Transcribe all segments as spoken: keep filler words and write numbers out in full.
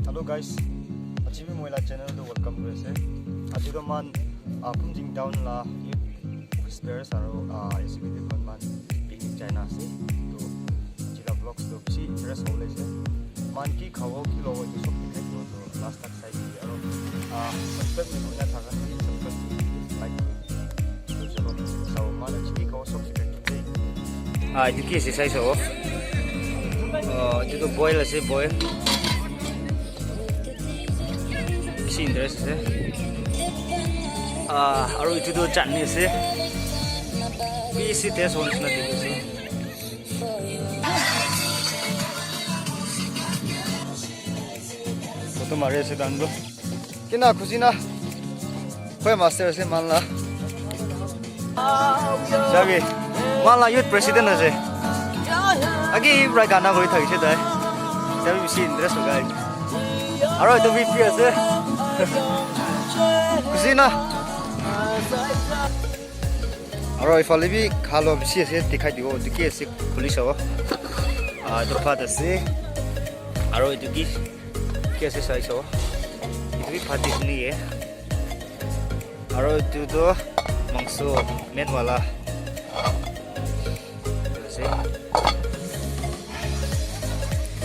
Hello guys, aji bi moi la channel tu welcome kuri ase. Aji to man, ah, Phumjing town la youth office bearers aro, ah, executive khan man picnic jaina ase. To aji la vlogs to bishi interest hobole ase. Man ki khabo, ki lobo, etu sob dikhai dibo. To last tak sai dibi aro, ah, subscribe nakurina thaka toh subscribe kuri dibi, like kuri dibi. To chalo, sabo man aji ki khabo sob dikhai dibo. Ah, etu ki ase sai sabo. Ah, etu to boil ase, boil. Bishi interest ase. Ah, aru etu tu chutney ase. Bishi taste hobo nishina dikhi ase. Photo mari ase dan tu. Kina khushi na? Koi master ase man la. Jabi, man la youth president ase. Agi pra gana kuri thakise tai. Jabi bishi interest lagai. Aro etu V P ase. Khushi na? Aro ifale bi kha lua bishi ase, dikhai dibo. Etu ki ase khuli sabo. Ah, etu bhat ase. Aro etu ki, ki ase sai sabo. Etu bi bhat nishina ye. Aro etu toh mangso, main wala. Ase.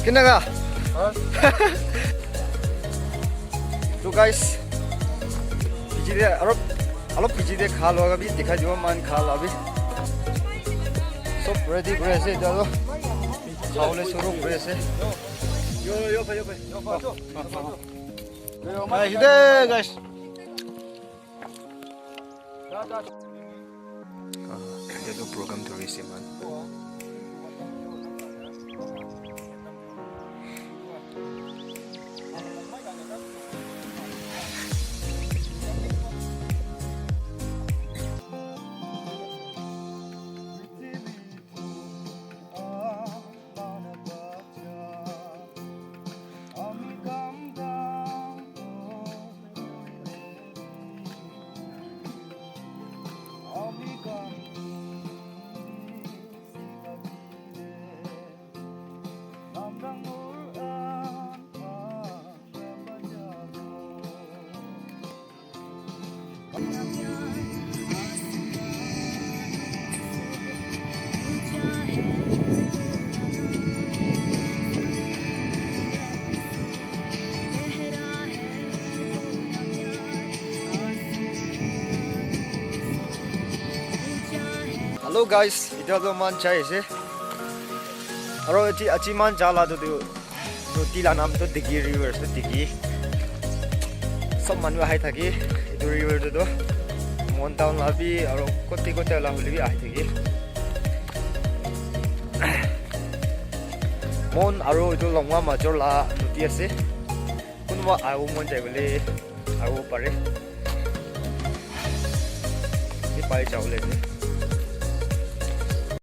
Kinaka? To guys, P G te, alop, alop P G te kha lua bi dikhai dibo, man kha lua bi. Sob ready kuri ase, etia toh khabole shuru kuri ase. Yo, yo, yo, yo, yo. Hi, hi de, guys. Ah, etia toh program thori ase man. Hello guys, etia toh man jai ase. Aro etu aji man ja la tu, tu nodi la naam tu Digi River ase, Digi. Sob manu ahai thaki etu river tu tu Mon town la bi aro kote kote la hole bi ahi thaki. Mon aro etu Longwa major la nodi ase. Kunuba ahibo mon jai bole ahibo pare. Ni pai jabo le ase.